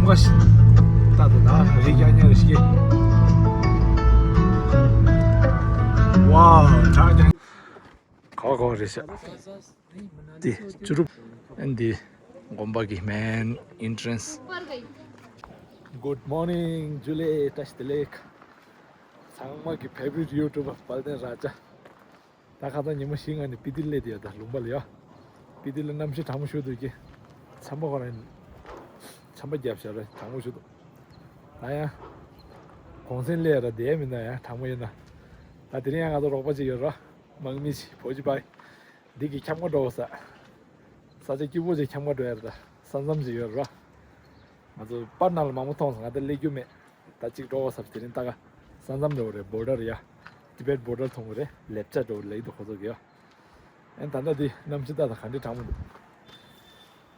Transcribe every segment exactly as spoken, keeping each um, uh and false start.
ལུང་པ་ཞིག་ལྟ་དུ་ན་རི་རྐྱང་རྐྱང་རེ་ཞིག་ཝའོ་གྲགས་ཀྱང་ག་བ་ག་བ་རེད་ཤག་འདི་ཅུ་རུབ། ཨན་འདི་དགོན་པ་གི་main entrance། Good morning ཇུ་ལེ། བཀྲ་ཤིས་བདེ་ལེགས། ཚང་མ་གི་favorite YouTuber དཔལ་ལྡན་ར་ཅ། ད་ཁ་སང་ཉི་མ་བཞི་ལྔ་ནས་སྤི་ཏི་སླེབས་དེ་ཡོད་ད་ལུང་པ་ལ་ཡ། སྤི་ཏི་ལ་གནམ་གཤིས་གྲང་མོ་ཞུ་འདུག་གི། ཆམ་པ་ཁོ་རང་ཆམ་པ་བརྒྱབ་བཞག་ར་གྲང་མོ་ཞུ་འདུག་ད་ཡང་གུང་སེང་སླེབས་ར་བསྡད་མི་འདུག་ཡ་གྲང་མོ་ཡིན་ན། ད་དེ་རིང་ཡང་ང་ཚོ་རོགས་པ་ཅིག་ཡོད་ར། དམག་མི་ཞིག་བོ་ཇི་པའི། འདི་གི་ཁྱམས་ཁ་འགྲོ་ས། ས་ཆ་སྐྱིད་པོ་ཅིག་ཁྱམས་ཁ་འགྲོ་ཡ་ར་ད་ས་མཚམས་ཅིག་ཡོད་ར། ང་ཚོ་པར་ནང་ལ་མང་པོ་མཐོང་སོང་། ང་ད་སླེབས་རྒྱུ་མེད། ད་ཅིག་འགྲོ་བ་ཟབ་དེ་རིང་ལྟ་ག་ས་མཚམས་འགྲོ་བ་རེད། border ཡ། Tibet border མཐོང་གི་རེད། ལེབ་ཅ་འགྲོ་བ་ལེགས་འདུག་ཁོ་ཚོ་གི་ཡ། ཨེ་ད་ལྟ་འདི་གནམ་གཤིས་ལྟ་ད་ག་འདྲས་གྲང་མོ་འདུག་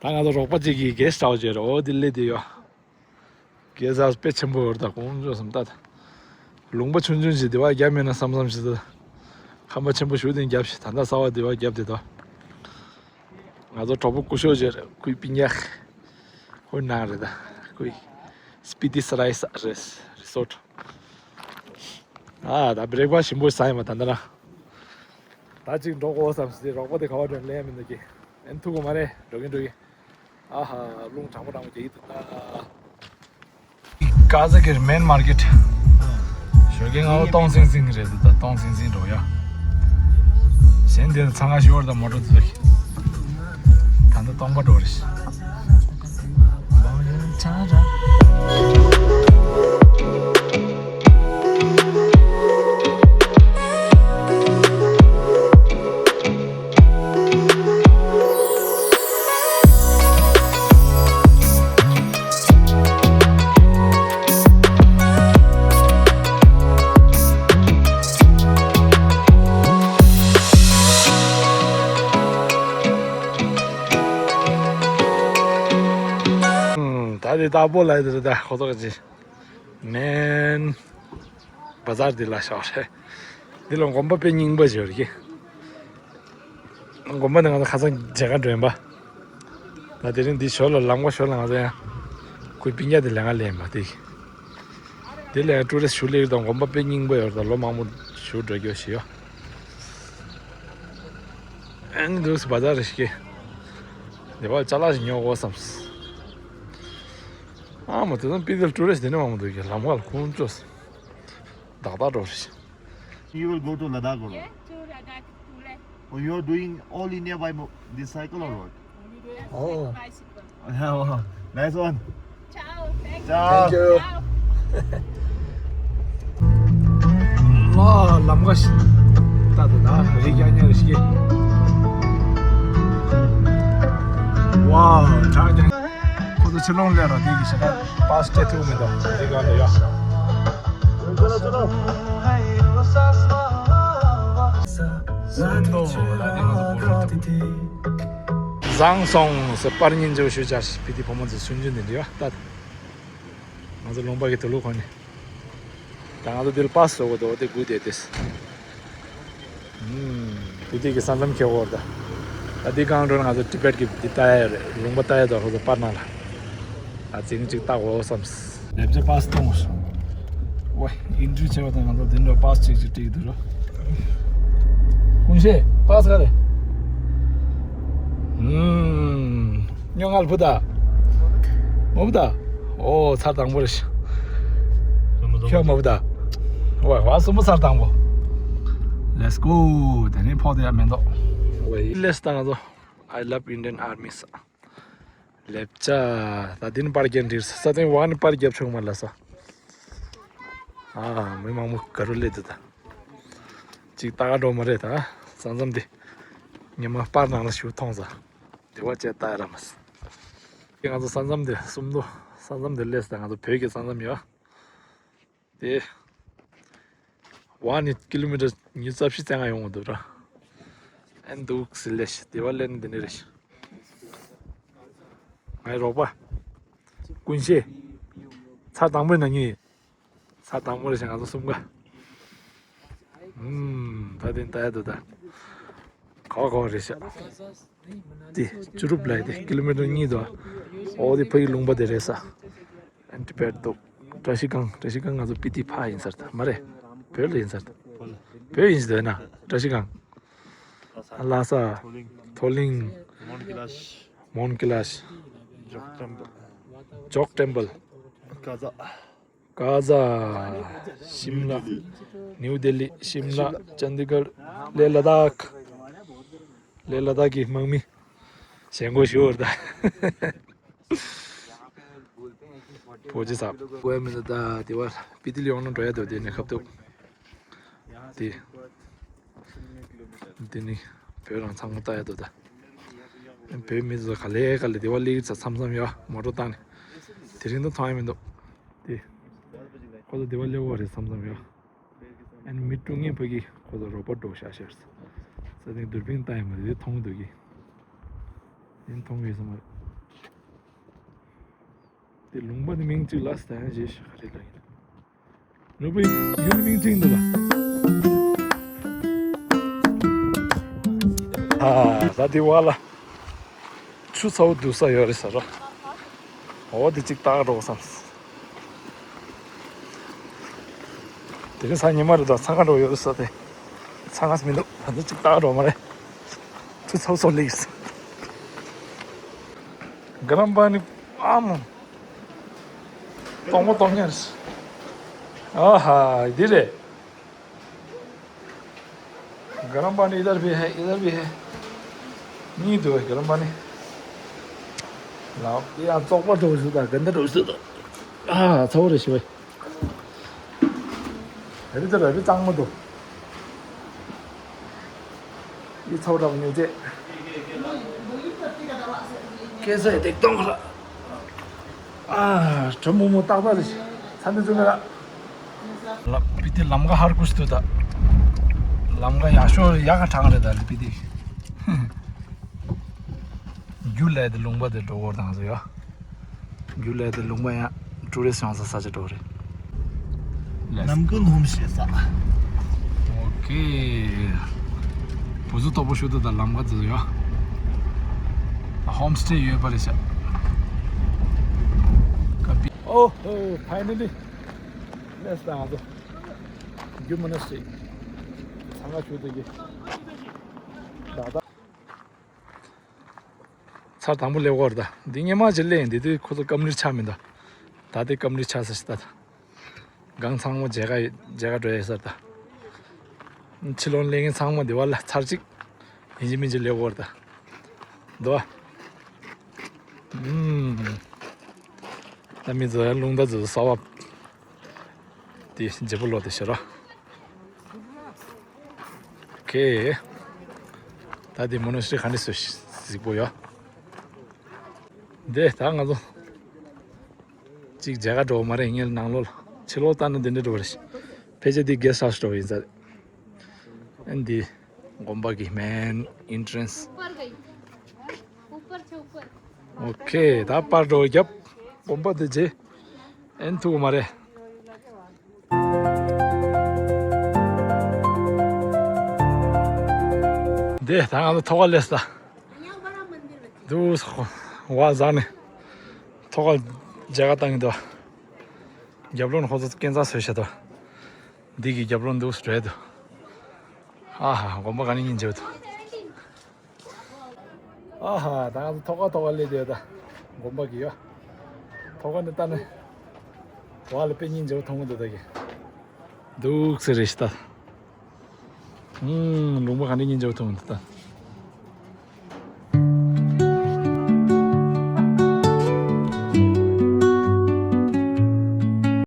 ད་ང་ཚོ་རོགས་པ་ཅིག་གིས་guest house ཅེས་རོ་འདི་སླེབས་དེ་ཡ། guest house དཔེ་ཆེན་པོ་ཡོད་ད་ཁོང་ཚོ་སམ་ལྟ་ད། ལུང་པ་ཆུང་ཆུང་ཞིག་དེ་བ་རྒྱབ་མེད་ན་བསམ་བསམ་ཞིག་ད། ཁང་པ་ཆེན་པོ་ཞུ་དེ་རྒྱབ་ཞིག་ད་ལྟ་ས་བ་དེ་བ་རྒྱབ་དེ་ད། ང་ཚོ་གྲོགས་པོ་སྐུ་ཞབས་ཅེས་རེད། ཁོའི་སྤུན་ཀྱག་ཁོའི་ནང་རེད་ད། ཁོའི་སྤི་ཏི་སི་རའི་ས་རེད་resort། ཨ་ད་breakfast ཞིམ་པོ་ཟ་ཡིན་པ་ད་འདི་ན། ད་ཅིག་འགྲོ་དགོས་བསམ་སྲིད་རོགས་པ་དེ་ག་བ་འགྲོ་ལེན་མི་འདུག་གི། ཨན་ཐུག་གོ་མ་རེད་འགྲོ་གིན་འགྲོ་གིན། ཨ་ཧ་རླུང་གྲང་མོ་གྲང་མོ་རྒྱག་གི་འདུག་ད། ཀ་ཟ་གིར་main market། ཞོགས་ཀས་སྔ་པོ་སྟོང་ཟིང་ཟིང་རེད་འདུག་ད་སྟོང་ཟིང་ཟིང་འགྲོ་ཡ། གཞན་དེ་ཚང་ང་ཞོར་དང་མོ་ཊ་འདུག་ད་ལྟ་སྟོང་པ་འགྲོ་རེད། ད་དེ་ལྟ་བུ་ལ་དེ་ད་ཁོ་ཐག་ཅིག main བ་ཛར་འདི་ལ་ཤོག་རེད། འདི་ལ་དགོན་པ་དཔེ་རྙིང་པ་ཞིག་ཡོད་རེད། དགོན་པ་འདི་ང་ཚོ་ཁ་སང་མཇལ་ཁ་འགྲོ་ཡིན་པ། ད་དེ་རིང་འདི་ཞོར་ལ་ལམ་ཁ་ཞོར་ལ་ང་ཚོ་ཡང་ཁོའི་སྤུན་ཀྱག་དེ་ལས་ང་ལེན་པ་དེ། དེ་ལས་ཀྲུ་རེ་སི་ཞུ་ལེགས་དང་དགོན་པ་དཔེ་རྙིང་པ་ཡོད་རེད། ད་ལོ་མང་པོ་ཞུ་འགྲོ་རྒྱུ་ཞིག་ཡོད། ཨན་འདུག་སེ་བ་ཛར་རེ་ཞིག་གི། དེ་བ་ཅ་ལག་ཞིག་ཉོ་དགོས་བསམ། ཨ་མ་དེ་ཚོ་སྤི་ཏི་ལ་ཀྲུ་རེ་སི་དེ་ནས་མང་པོ་འདུག་གི། ལམ་ཁ་ལ་ཁོང་ཚོ་བདག་བདག་འགྲོ་རེ་ཞིག You will go to Ladakh or what? Yeah, to Ladakh, to Leh. Oh, you are doing all India by mo- this cycle or what? Only doing Oh. Bicycle. Yeah, wow. Nice one. Ciao. Thank you. Ciao. Thank you. Ciao. ལ་ལམ་ཁ་ཞིག་ལྟ་དུ་ན་རི་རྐྱང་རྐྱང་ཞིག་ཝའོ་གྲགས་ཀྱང་ཁོ་ཚོ་ཕྱི་ལོང་ལས་ར་དེ་གི་ཞེ་དྲག་པ་སི་སྤྲད་ཐུབ་མི་འདུག་རི་སྒང་དུ་ཡོད། བཟང་སོང་ཟེར་པར་སྙིང་རྗེ་པོ་ཞུ་བྱ་ཞིག་སྤི་ཏི་ཕོ་མོ་ཚོ་སུན་འབྱིན་འདི་འདྲི་བ་ལྟ། ང་ཚོ་ལུང་པ་གི་དུ་ལུ་ཁོ་ནི། ད་ང་ཚོ་འདིར་པ་སི་བཟོ་དགོས་འདུག་འོ་དེ་སྒུག་བསྡད་དེ། ཨུམ། སྤི་ཏི་གི་ས་མཚམས་འཁེལ་བར་ད། ད་འདི་གང་འགྲོ་ན་ང་ཚོ་ཊི་བེཊ་གི་འདི་ལྟ་ཡ་རེད། ལུང་པ་ལྟ་ཡ་དང་ཁོ་ཚོ་པར་ནང་ལ། ད་ཅིག་ཅིག་ལྟ་དགོས་བསམས། ལེབ་ཅ་པ་སི་གཏོང་དགོས། ཝེ་ཨིན་ཊི་བྱས་པ་དང་ང་ཚོ་འདི་འདྲ་པ་སི་ཅིག་ཅིག་སྤྲད་ཀྱི་འདུག་རོ། ཀུན་ཤེས་པ་སི་ག་རེ། ཨུམ། སྨྱོ་ངལ་བུ་ད། མོ་བུ་ད། ཨོ་ཚར་དང་པོ་རེད། ཤོག་མོ་བུ་ད། ཝེ་ཝ་སུ་མོ་ཚར་དང་པོ། Let's go དེ་ནས་ཕོག་དེ་ཡ་མེད་འདུག་ཝེ་ལེས་ད་ང་ཚོ། I love Indian Army ས། ལེབ་ཅ། ད་འདི་ནི་པར་རྒྱབ་འདིར་ས་སྟེང་བ་ནི་པར་རྒྱབ་ཆོག་མ་ལ་ས། ཨ་མི་མང་པོ་ག་རུ་སླེབས་འདུག་ད། ཅིག་ལྟ་ག་འགྲོ་མ་རེད་ད། ས་མཚམས་འདི། ཉི་མ་པར་ནང་ལ་ཞུ་མཐོང་ས། དེ་བ་བཅད་ལྟ་ཡ་ར་མ་ས། ང་ཚོ་ས་མཚམས་འདི་སུམ་མདོ། ས་མཚམས་འདི་སླེབས་ད་ང་ཚོ་བོད་ཀྱི་ས་མཚམས་ཡོད། དེ། ཝ་ནི་ཀི་ལོ་མི་ཊར་ཉི་ཤུ་རྩ་བཞི་རྩ་ལྔ་ཡོང་གི་འདུག་ར། ཨན་འདུག་སི་ལེ་ཤི་དེ་བ་ལེན་འདི་ནི་རེ་ཤི། ངའི་རོགས་པ། ཀུན་ཤེས། ཚར་དང་པོའི་ནང་ཉིད་ཡིན། ཚར་དང་པོ་རེ་ཤི་ང་ཚོ་གསུམ་ཀ། ཨུམ། ད་དེ་ལྟ་ཡ་འདུག་ད། ག་བ་ག་བ་རེད་ཤག་དེ་ཅུ་རུབ་ལ་དེ་ཀི་ལོ་མི་ཊར་གཉིས་དོ། ཨོ་དེ་ཕ་གི་ལུང་པ་དེ་རེད་ས། ཊི་བེཊ་འདུག་བཀྲ་ཤིས་སྒང་། བཀྲ་ཤིས་སྒང་ང་ཚོ་སྤི་ཏི་ཕ་ཡིན་ས་རེད་ད། མ་རེད། བོད་ལ་ཡིན་ས་རེད་ད། བོད་ཡིན་ཟེར་ན་བཀྲ་ཤིས་སྒང་། ལྷ་ས། མཐོ་གླིང་། མོན་ཀི་ལཱཤ། མོན་ཀི་ལཱཤ། ཇོག་ཊེམ་པལ། ཇོག་ཊེམ་པལ། ཀ་ཛ། ཀ་ཛ། ཤིམ་ལ། ནིའུ་ལྡི་ལི། ཤིམ་ལ། ཅན་དི་གར། ལེ་ལ་དྭགས། ལེ་ལ་དྭགས་ཀྱི་དམག་མི། ཞེན་ཁོག་ཞུ་བར་ད། བོད་ཅི་ཟབ་བོད་མི་ད་ད་དེ་བར་སྤི་ཏི་ལ་ཡོང་ན་འགྲོ་ཡ་འདུག་དེ་ནས་ཁབ་ཏུ། དེ། དེ་ནི་བོད་རང་ཚང་མ་ལྟ་ཡ་འདུག་ད། བོད་མི་ཚོ་ག་ལེ་ག་ལེ་དེ་བ་སླེབས་ཚར་མཚམས་མཚམས་ཡ་མོ་ཊ་བཏང་ནས། དེ་རིང་ད་མཐོང་ཡ་མི་འདུག་དེ། ཁོ་ཚོ་དེ་བ་སླེབས་པ་རེད་མཚམས་མཚམས་ཡ། ཨན་མི་ཀྲུང་ངེ་ཕ་གི་ཁོ་ཚོ་རོ་པོ་འགྲོ་ཤ་ཤར། ས་སྟེང་དུར་བིན་བཏང་ཡ་མ་རེད་དེ་མཐོང་འདུག་གི། དེ་མཐོང་གི་ཡོད་ས་མ་རེད། དེ་ལུང་པ་དེ་མིང་གཅིག་ལ་སྟན་ཞེས་ཤ་རེད་ལ་ཡིན། ལུང་པའི་ཡུལ་མིང་གཅིག་འདུག་ལ། ཨ་ད་དེ་བ་ལ། ཆུ་ཚ་བོ་འདུག་ས་ཡོད་རེད་ཟེར་རོ། འོ་དེ་གཅིག་བལྟ་ག་འགྲོ་བསམ། དེ་རིང་གཟའ་ཉི་མ་རེད་ད་འཚང་ཁ་འགྲོ་ཡོད་རེད་ས་དེ། འཚང་ཁ་མི་འདུག་ད་ནི་གཅིག་བལྟ་ག་འགྲོ་མ་རེད། ཆུ་ཚ་བོ་ཚོ་ལེགས། ག་རམ་པ་ནི་ཨ་མོ། སྟོང་པ་སྟོང་ཉར། ཨ་ཧ་འདི་རེད། گرم پانی ادھر بھی ہے، ادھر بھی ہے۔ نہیں تو ہے گرم پانی۔ ལགས་དེ་ཡང་བཙོག་པ་འགྲོ་ཞུ་དང་ག་འདྲ་འགྲོ་ཞུ་དང་། ཨ་ཚ་བོ་རེད་ཞུ་བས། རི་དེ་ར་རི་གཙང་མ་འདུག་ཡི་ཚ་བོ་ར་མ་ཉོ་ཅེ། སྐད་ས་ཡི་ཏེག་ཏོང་ར། ཨ་གྲོ་མོ་མོ་ཏག་ཏག་རེད། ཚ་ནི་ཚུ་ནི་ར། ལ་སྤི་ཏི་ལམ་ཁ་ཧར་ཀུ་སྟུ་ད། ལམ་ཁ་ཡག་ཤོས་ཡག་ག་དྲང་རེད་ད་ལ་སྤི་ཏི། རྒྱུ་ལས་དེ་ལུང་པ་དེ་འགྲོ་བོར་དང་ཟེར་ཡོད། རྒྱུ་ལས་དེ་ལུང་པ་ཡང་ཀྲུ་རི་སི་ཡོང་ས་ས་ཆ་འགྲོ་རེད། ནམ་རྒྱུན་ཧོམ་སྟེ་ས། ཨོ་ཁེ། བུ་ཚོ་སྟོབས་པོ་ཤུགས་དུ་དང་ལམ་ཁ་དེ་ཡོད། ཧོམ་སྟེ་ཡོད་པ་རེད་ཤག་ཀ་ཨོ་ཧོ་ཕའི་ནལ་ལི། ལེས་དང་ང་ཚོ། རྒྱུ་མ་ན་སི། ཚང་ང་ཆུ་དེ་གི། ད་ད། ཚར་དང་པོ་སླེབས་ཀྱི་ཡོད་རེད་ད། འདི་སྔོན་མ་ཅིག་སླེབས་ཡིན། འདི་དུས་ཁོ་ཚོ་སྐམ་རིལ་ཆགས་མི་འདུག་ད་དེ་སྐམ་རིལ་ཆགས་ས་ཞིག་ད་ད། སྒང་ཚང་མ་མཇལ་ཁ་མཇལ་ཁ་འགྲོ་ཡས་ས་རེད་ད། ཕྱི་ལོགས་སླེབས་མཁན་ཚང་མ་འདི་བ་ལ་ཚར་གཅིག་ཡིན་གཅིག་མིན་གཅིག་སླེབས་ཀྱི་ཡོད་རེད་ད། འདུག་ཨ། ཨུམ། ད་མི་ཚོ་ཡང་རླུང་རྟ་ཚོ་གསར་པ། དེ་བརྗེ་པོ་ལོ་དེ་ཤེས་རོ། ཨོ་ཁེ། ད་དེ་མོ་ནོ་ཤི་རི་ག་འདྲ་བཟོས་གཟིགས་པོ་ཡོད། དེ་ད་ང་ཚོ་གཅིག་མཇལ་ཁ་འགྲོ་བ་མ་རེད། ངས་ནང་ལོགས་ཕྱི་ལོགས་ལྟ་ན་དེ་འདྲ་འགྲོ་བ་རེད། ཕལ་ཆེར་དེ་གེ་སི་ཊ་ཧའུ་སི་འགྲོ་བ་ཡིན་ས་རེད། ཨན་དེ་དགོན་པ་གི་མེན་ཨིན་ཊི་རན་སི། ཨོ་ཁེ། ད་པར་འགྲོ་རྒྱབ་དགོན་པ་དེ་རྗེས། ཨེན་ཐུག་མ་རེད། འདི་ད་ང་ཚོ་ཐོག་ཁ་སླེབས་ད། འདུག་བ་བཟང་ནས་ཐོག་ཁ་མཇལ་ཁ་བཏང་གི་འདུག་རྒྱབ་ལོགས་ནས་ཁོ་ཚོ་སྐས་འཛེག་བཟོས་བཞག་འདུག་འདི་གི་རྒྱབ་ལོགས་འདུག་རེད་འདུག་ཨ་ཧ་དགོན་པ་ག་ནས་ཡིན་བརྗོད་འདུག་ཨ་ཧ། ད་ང་ཚོ་ཐོག་ཁ་ཐོག་ཁ་སླེབས་བསྡད་ཡོད་ད། དགོན་པ་གི་ཡོད། ཐོག་ཁ་ནས་ལྟ་ན། བ་ལ་དཔེ་སྙིང་རྗེ་པོ་མཐོང་གི་འདུག་ད་གི། འདུག་སེ་རེད་ཤི་ད། ཨུམ། ལུང་པ་ག་འདྲ་སྙིང་རྗེ་པོ་མཐོང་གི་འདུག་ད།